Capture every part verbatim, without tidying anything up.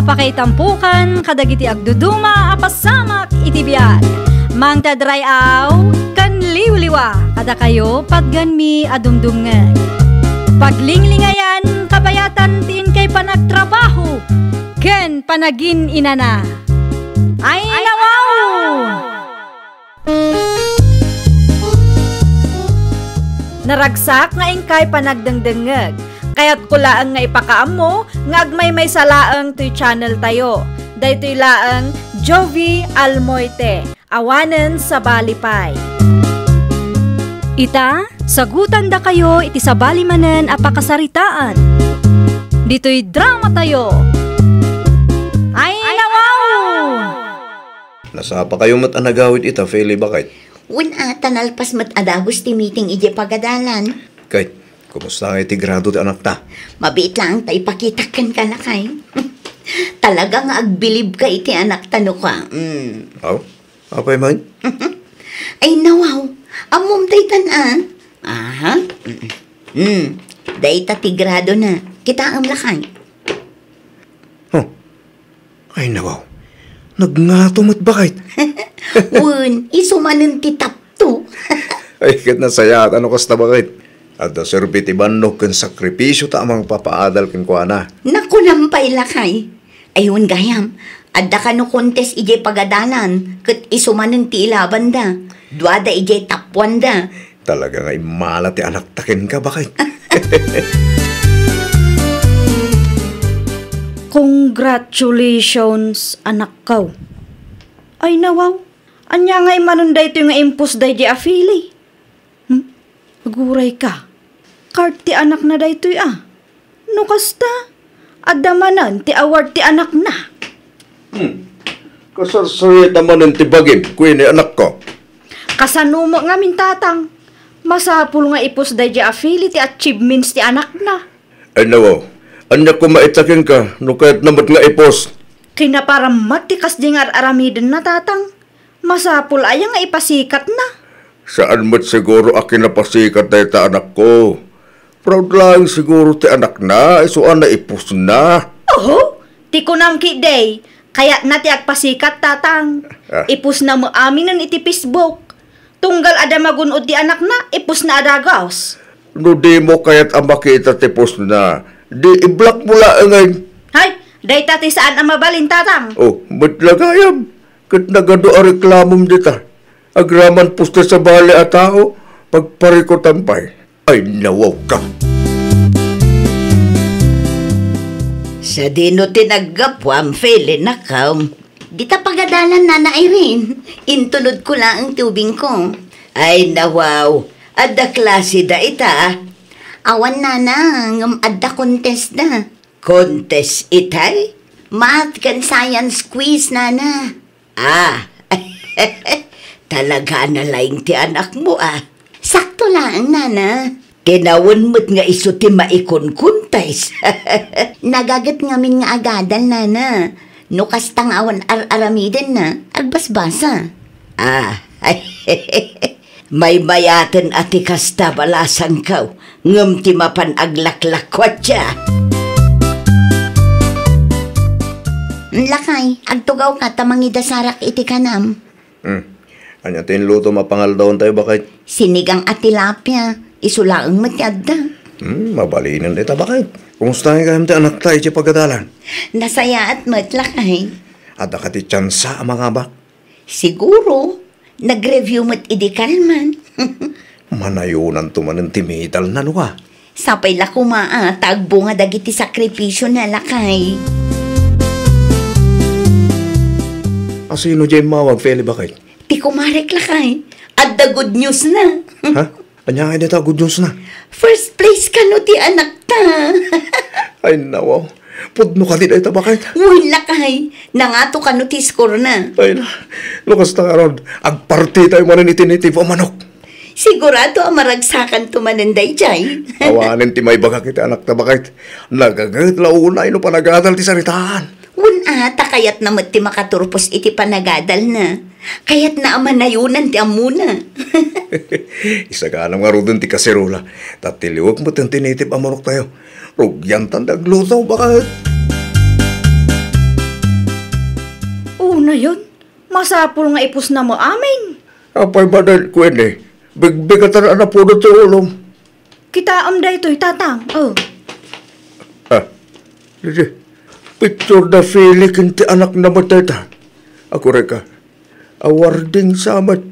Pakaitampokan kadagiti agduduma a pasamak iti biag. Mangted ray-aw ken liwliwa kadakayo patgenmi a dumdumngeg. Paglinglingayan kabayatan ti inkay panagtrabaho ken panagin-inana. Ay, nawaw! Naragsak nga inkay panagdengdengngeg. Kayatko laeng nga ipakaammo nga agmaymaysa laeng toy channel tayo. Daytoy laeng Jovi Almoite, awanen sabali pay. Ita, sagutandakayo iti sabali manen a pakasaritaan. Ditoy drama tayo. Ay, nawaw! Nasapakayo met a nagawid ita, Feli, baket? Wen a, ta nalpas met a dagus ti meeting idiay pagadalan. Ket, kumusta ngay ti grado ti anakta? Mabiit laeng ta ipakitak kenka, lakay. Talaga nga agbilibka iti anakta no ka. Mm. Aw, apay man? Ay, nawaw. Ammom daytan, a? Aha. Mm. Mm. Dayta ti gradona. Kitaem, lakay. Huh. Ay, nawaw. Nagngato met, baket. Wen, isu manen ti tapto. Ay, ket nasayaat a no kasta, baket. Adda serbi ti bannok ken sakripisio ta a mangpapaadal kenkuana. Nakunam pay, lakay. Ay, wen gayam, adda kano contest idiay pagadalan, ket isu manen ti ilabanda. Duada idiay tapuanda. Talaga nga immala ti anakta kenka, baket. Congratulations, anakko. Ay, nawaw. Ania nga immanon daytoy nga impus daydi a Feli? Hmm? Aguray ka. Card ti anakna daytoy, a. No kasta, adda manen ti award ti anakna. Hmm. Kasarsarita manen ti bagim, kuini, anakko. Kasano met ngamin, tatang? Masapul nga ipus daydi a Feli ti achievements ti anakna. Ay, nawaw. Ania koma ita kenka, no kayatna met nga ipus? Kinaparammat ti kasdi nga ar-aramidenna, tatang. Masapul aya nga ipasikatna? Saan met siguro a kinapasikat dayta, anakko. Proud laeng siguro ti anakna, isu a naipusna. Oho, ti kunam ketdi, kayatna ti agpasikat, tatang. Ah. Ipusna met aminen iti Facebook. Tunggal adda magun-od ti anakna, ipusna a dagus. No dimo kayat a makita ti postna, di i-block mo laengen. Hay, dayta ti saan a mabalin, tatang. Oh, met la gayam. Ket nagadu a reklamom dita. Agraman poste sabali a tao, pagparikutan pay. Ay, nawaw ka. Sadino ti naggapuam, Feli, nakam? Dita pagadalan, Nana Irene. Intulodko laeng ti ubingko. Ay, nawaw. Adda klase da ita. Awan, Nana, ngem adda contest da. Contest itay? Math ken science quiz, Nana. Ah, talaga a nalaing ti anakmo, a. Sakto laeng, Nana. Tinawen met nga isu ti maikunkuntes. Nagaget ngamin nga agadal, Nana. No kasta nga awan ar-aramidenna, agbasbasa. Ah, maymayaten a ti kasta, balasangko, ngem ti mapan aglaklakkuatia. Lakay, agtugawka ta mangidasarak iti kanam. Hmm. Ania ti inlutom a pangaldawantayo, baket? Sinigang a tilapia. Isu laeng met ti adda. Hmm, mabalinen dayta, baket. Kumusta ngay gayam ti anakta iti pagadalan? Nasayaat met, lakay. Adda kadi tiansa a mangabak? Siguro. Nag-review met idi kalman. Manayonanto manen ti medalna, no ka? Sapay la koma a ta agbunga dagiti sakripisiona, lakay. A, sino diay immawag, Feli, baket? Ti kumarek, lakay. Adda good news na. Ha? Ania ngay dayta a good news na? First place kano ti anakta. Ay, nawaw. Pudno kadi dayta, baket? Wen, lakay. Nangato kano ti score na. Ay na. No kasta ngarud, agpartitayo manen iti native a manok. Sigurado a maragsakanto manen daydiay. Awanen ti maibagak iti anakta, baket. Nagaget la unay no panagadal ti saritaan. Wen a, ta kayatna met ti makaturpos iti panagadalna. Kayatna a manayonan ti ammona. Isaganam ngaruden ti kaserola, ta tiliwek met ti native a manoktayo. Rugiantan ti agluto, baket. Nayon, masapul nga ipusna met amin. Apay manen, Queenie? Bigbigatan a napudot ti ulom. Kitaem daytoy, Tatang. Oh. Ah, didi. Picture da Feli ken ti anakna met dayta. Agurayka. Awarding sa met.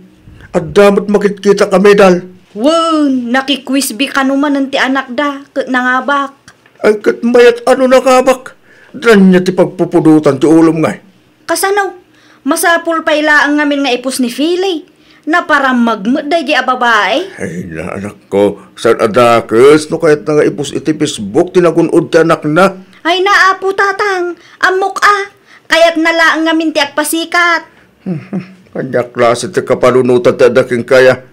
Adda met makitkitak a medal. Wen, nakikwizbi kano manen ti anakda, ket nangabak. Ay, ket mayat a no nangabak. Ania ti pagpupudotan ti ulom ngay? Kasano? Masapul pay laeng ngamin nga ipus ni Feli. Naparammag met daydi a babai. Ay, na, anakko, saan a dakes no kayatna nga ipus iti Facebook ti nagun-od ti anakna? Ay na, Apo Tatang, ammok a. Kayatna laeng ngamin ti agpasikat. Ania klase ti kapanunotan ti adda kenka aya?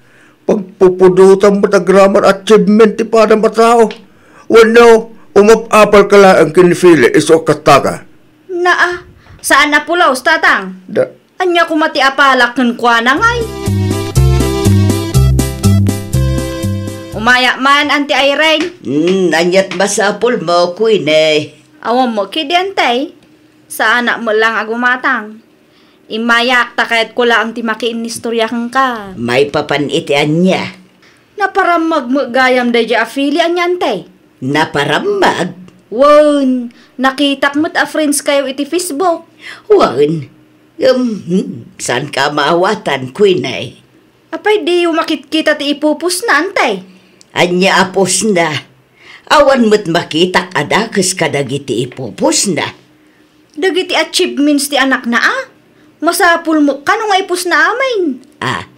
Pagpupudotan met agraman achievement ti padam a tao. Wenno, umap-apalka laeng ken ni Feli isu a kastaka? Naa, saan a pulos, Tatang. Da- Ania koma ti apalak kenkuana ngay? Umayak man, Auntie Irene. Hmm, aniat masapulmo, Queenie? Awan mo kidi, Auntie. Saanak met laeng a gumatang. Immayak, ta kayatko laeng ti makiinnistorya kenka. Maipapan iti ania? Naparammag met gayam daydi a Feli, ania, Auntie? Naparammag? Wen, nakitak met a friends kayo iti Facebook. Wen, ngem, hmm, saanka a maawatan, Queenie? Apay diyo makitkita ti ipupusna, Auntie? Ania a pusna? Awan met makitak a dakes kadagiti ipupusna. Dagiti achievements ti anakna a? Masapul met kano nga ipusna amin. Ah.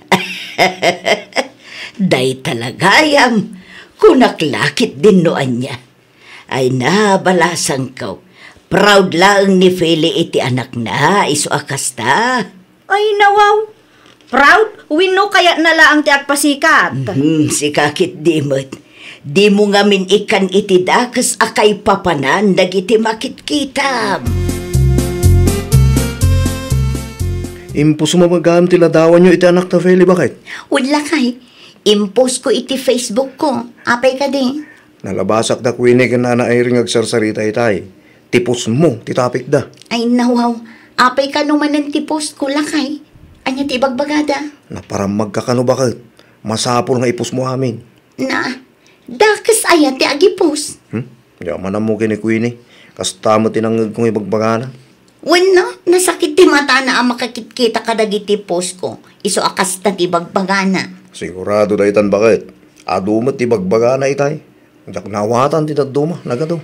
Dayta la gayam. Kunak la ketdin no ania. Ay na, balasangko. Proud laeng ni Feli iti anakna, isu a kasta. Ay, nawaw. Proud? Wenno kayatna laeng ti agpasikat? Mhm, sika ketdi met. Dimo ngamin ikkan iti dakes a kaipapanan dagiti makitkitam. Impusmo met gayam ti ladawanyo iti anakta, Feli, baket? Wen lakay, imposko iti Facebook ko. Apay kadi? Nalabasak da Queenie ken Nana Irene nga agsarsarita itay. Ti pusmo ti topicda. Ay, nawaw. Apay kano manen ti post ko, lakay? Ania ti ibagbagada? Naparammagka kano baket? Masapul nga ipusmo amin. Na, dakes aya ti agipus? Hmm? Diak man ammo ken ni Queenie. Kasta met ti nangngegko nga ibagbagana. Wenno, nasakit ti matana a makakitkita kadagiti post ko. Isu a kasta ti ibagbagana. Sigurado daytan baket. Adu met ti ibagbagana itay. Diak naawatan ti dadduma, nagadu.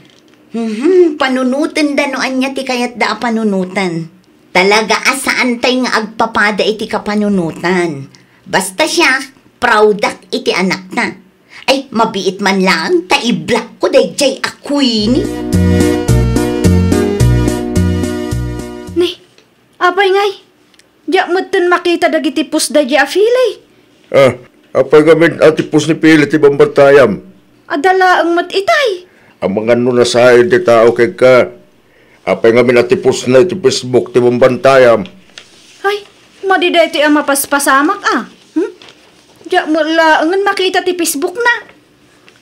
Mhm, panunotenda no ania ti kayatda a panunotan. Talaga a saantay nga agpapada iti kapanunotan. Basta siak, proudak iti anakta. Ay, mabiit man laeng ta i-block ko daydiay a Queenie. Ni, apay ngay? Diak metten makita dagiti post daydiay a Feli. Ah, apay ngamin a ti post ni Feli ti bambantayam? Adda laeng met itay. Amangan no nasaen ti tao kenka. Apay ngamin a ti postna iti Facebook ti bambantayam? Ay, madi daytoy a mapaspasamak a. Hmm? Diak met laengen makita ti Facebook na.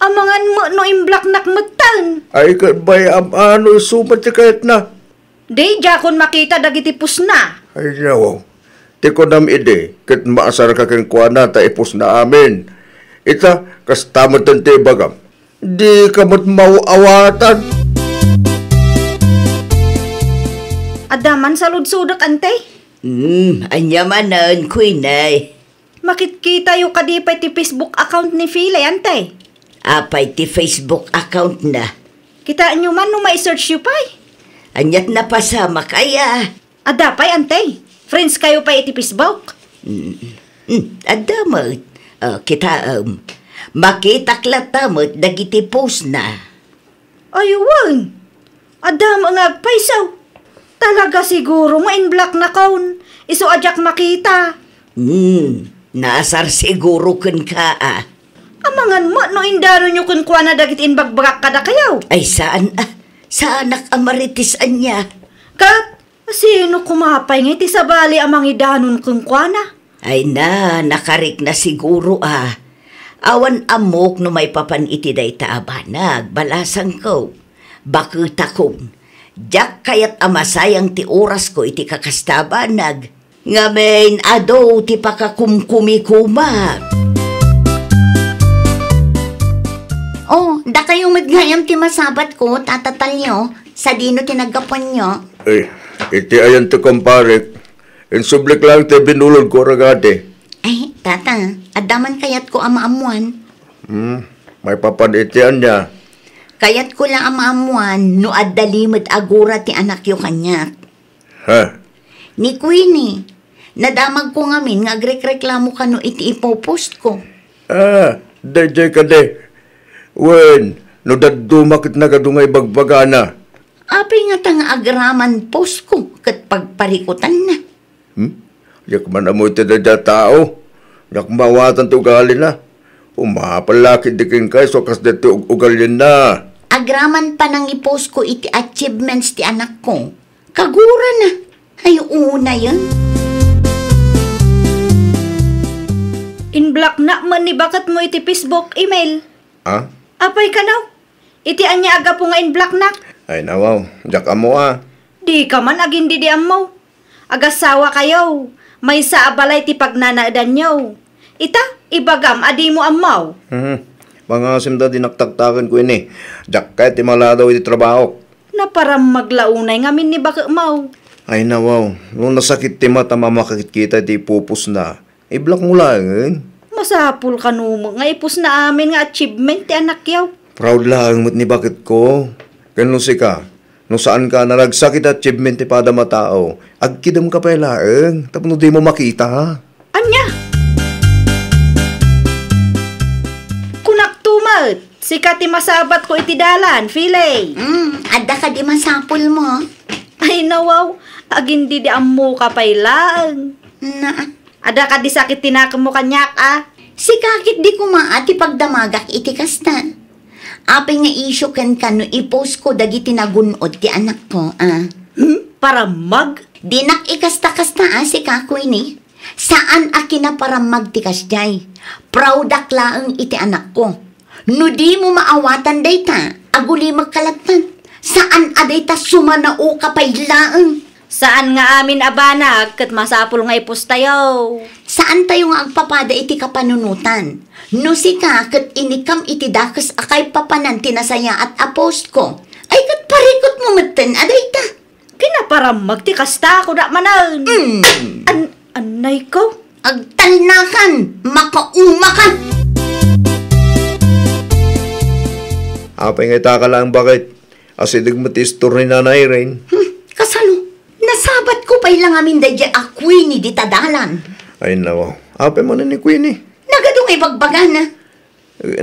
Amangan met no imblocknak metten. Ay, ket bay-am a no isu met ti kayatna. Di, diakon makita dagiti postna. Ay, yaw. Ti kunam idi, ket maasarka kenkuana ta ipostna amin. Ita, kasta metten ti ibagam. Dika met maaw-awatan. Adda man saludsodek, Ante? Hmm, ania manen, Queenie? Makitkitayo kadi pay ti Facebook account ni Feli, Ante? Apay ti Facebook account na? Kitaenyo man no mai-search yo pay. Aniat napasamak aya? Adda pay, Ante. Friends kayo pay iti Facebook. Mm. Mm, adda met. Ah, kitaem. Makitak latta met dagiti post na. Ay, wen. Adda met nga agpayso. Talaga siguro nga inblocknakon. Isu a diak makita. Hmm, naasar siguro kenka a. Amangan met no indanonyo kenkuana dagiti inbagbagak kadakayo. Ay, saan a. Saanak a Marites ania. Ket sino koma pay nga iti sabali a mangidanon kenkuana? Ay na, nakarikna siguro a. Awan ammok no maipapan iti dayta a banag, balasangko. Baketakon. Diak kayat a masayang ti orasko iti kakasta a banag. Ngamin, adu ti pakakumkumikumak. Oh, dakayo met gayam ti masabatko, Tata Talio, sadino ti naggapuanyo? Ay, iti ayan ti kumparek, insublik laeng ti binulodko a ragadi. Ay, Tata, adda man kayatko a maammuan. Hmm, maipapan iti ania? Kayatko la a maammuan no adda limed a gura ti anakyo kaniak. Ha? Ni Queenie, nadamagko ngamin nga agrekreklamo kano iti ipopostko. Ah, daydiay kadi. Wen, no dadduma ket nagadu nga ibagbagana. Apay ngata nga agraman postko ket pagparikutanna? Hmm? Diak man ammo iti daydiay a tao. Diak maawatan ti ugalina. Umapal la ketdi kenka isu a kas daytoy ug-, ugalinna. Agraman panangipostko iti achievements ti anakko. Kagurana. Ay, unayen. Inblocknak met ni baketmo iti Facebook, Emil. Ah? Apay kano? Iti ania a gapu nga inblocknak? Ay, nawaw. Diak ammo a. Dika man agin-idi ammo. Agasawakayo. Maysa a balay ti pagnanaedanyo. Ita, ibagam a dimo ammo. Mhm. Pangasim da dinak taktaken Queenie. Diak kayat ti maladaw iti trabahok. Naparammag la unay ngamin ni baketmo. Ay, nawaw. No nasakit ti mata a makakitkita iti ipupostna, iblockmo laengen. Masapul kano met nga ipostna amin nga achievement ti anakyo. Proud laeng met ni baketko. Ken no sika, no saanka a naragsak iti achievement ti padam a tao, agkidemka pay laeng tapno dimo makita. Ania? Kunakto met, sika ti masabatko iti dalan, Fili. Hmm, adda kadi masapulmo? Ay, nawaw, agin-idi ammoka pay laeng. Na, Adda kadi sakit ti nakemmo kaniak a? Sika ketdi koma a ti pagdamagak iti kasta. Apay nga isyu kenka no ipostko dagiti nagun-od ti anakko a? Hmm? Parammag? Dinak ikasta-kasta a sika, Queenie. Saan a kinaparammag ti kasdiay. Proudak laeng iti anakko. No dimo maawatan dayta, agulimekka lattan. Saan a dayta sumanaoka pay laeng. Saan nga amin a banag ket masapul nga ipostayo. Saantayo nga agpapada iti kapanunotan. No sika ket inikam iti dakes a kaipapanan ti nasayaat a postko, ay ket parikutmo metten a dayta. Kinaparammag ti kasta, kunak manen. Mm. An-, annay ko? Agtalnakan, makaumakan. Apay nga ita ka laeng baket? Asideg met ti istor ni Nanay Irene. Hmm, kasano? Nasabatko pay la ngamin daydiay a Queenie dita dalan. Ay, nawaw. Apay manen ni Queenie? Nagadu nga ibagbagana.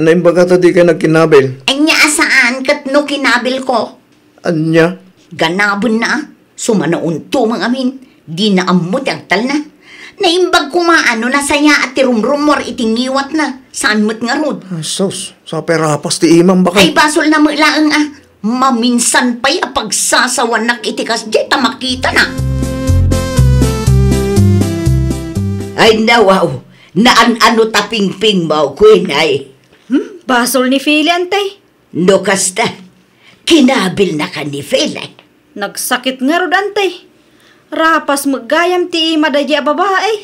Naimbag ta dikay nagkinabil. Ania a saan ket no kinabilko? Ania? Ganabenna a. Sumanaonto met ngamin. Dina ammo ti agtalna. Naimbag koma a no nasayaat ti rumrummuar iti ngiwatna. Saan met ngarud. Ah, sus, sapay rapas ti imam, baket. Ay, basolna met laeng a. Maminsan pay a pagsasawanak iti kasdiay ta makitana. Ay, nawaw. Naan-ano ta pingpingmo, Queenie. Hmm? Basol ni Fili, ante. No kasta, kinabilnaka ni Fili. Nagsakit ngarud, ante. Rapas met gayam ti ima daydiay a babai.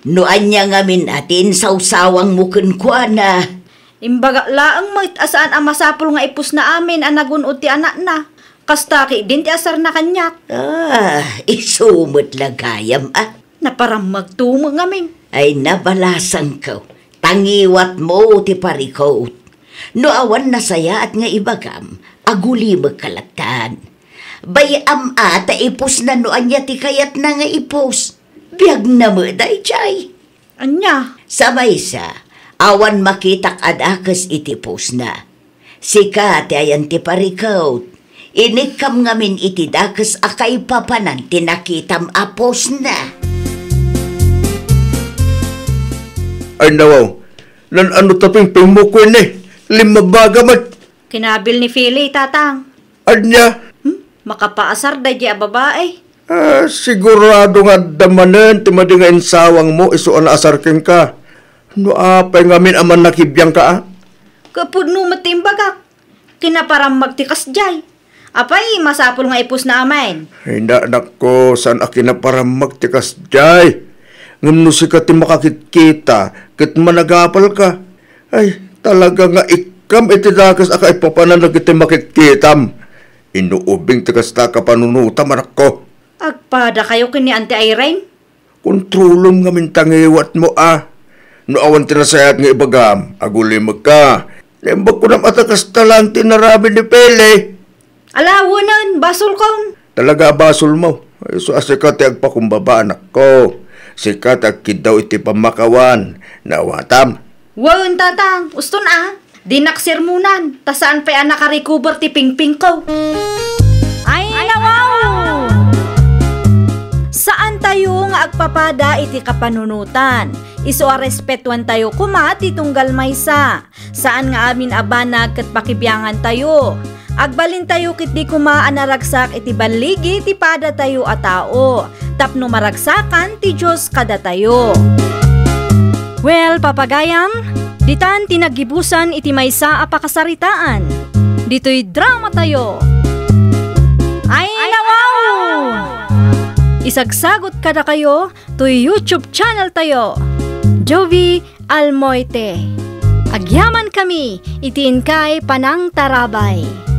No ania ngamin a ti insawsawangmo kenkuana? Imbagak laeng met a saan a masapul nga ipostna amin a nagun-od ti anakna. Kasta ketdin ti asarna kaniak. Ah, isu met la gayam a. Naparammagto met ngamin. Ay, nabalasangko. Ta ngiwatmo ti parikut. No awan nasayaat nga ibagam, agulimekka lattan. Bay-am a ta ipostna no ania ti kayatna nga ipost. Biagna met daydiay. Ania? Sa maysa, awan makitak a dakes iti postna. Sika ti ayan ti parikut. Inikkam ngamin iti dakes a kaipapanan ti nakitam a postna. Ay, nawaw. Naan-ano ta pingpingmo, Queenie? Limmabaga met. Kinabil ni Fili, tatang. Ania? Hmm? Makapaasar daydiay a babai. Ah, sigurado nga adda manen ti madi nga insawangmo isu a naasar kenka. No apay ngamin a mannakibiangka a? Ket pudno met ti imbagak. Kinaparammag ti kasdiay. Apay, masapul nga ipusna amin. Ay, na, anakko, saan a kinaparammak ti kasdiay? Ngem no sika ti makakitkita, ket managapalka. Ay, talaga nga ikkam iti dakes a kaipapanan dagiti makitkitam. Inuubing ti kasta a kapanunotam, anakko. Agpadakayo ken ni Auntie Irene? Kontrolem ngamin ta ngiwatmo a. No awan ti nasayaat nga ibagam, agulimekka. Naimbag kunam a ta kasta laeng ti inaramid ni Pele. Ala, wenen, basolkon. Talaga a basolmo. Isu a sika ti agpakumbaba, anakko. Sika ti agkiddaw iti pammakawan. Naawatam. Wen, Tatang, uston a. Dinak sermonan, ta saan pay a nakarecover ti pingpingko. Ay, nawaw! Saantayo nga agpapada iti kapanunotan. Isu a respetuantayo koma ti tunggal maysa. Saan nga amin a banag ket pakibiangantayo. Agbalintayo ketdi koma a naragsak iti balligi ti padatayo a tao, tapno maragsakan ti Dios kadatayo. Well, papagayam, ditan ti naggibusan iti maysa a pakasaritaan. Ditoy dramatayo. Ay, nawaw! Isagsagot kadakayo toy YouTube channel tayo. Jovi Almoite. Agyamankami iti inkay panangtarabay.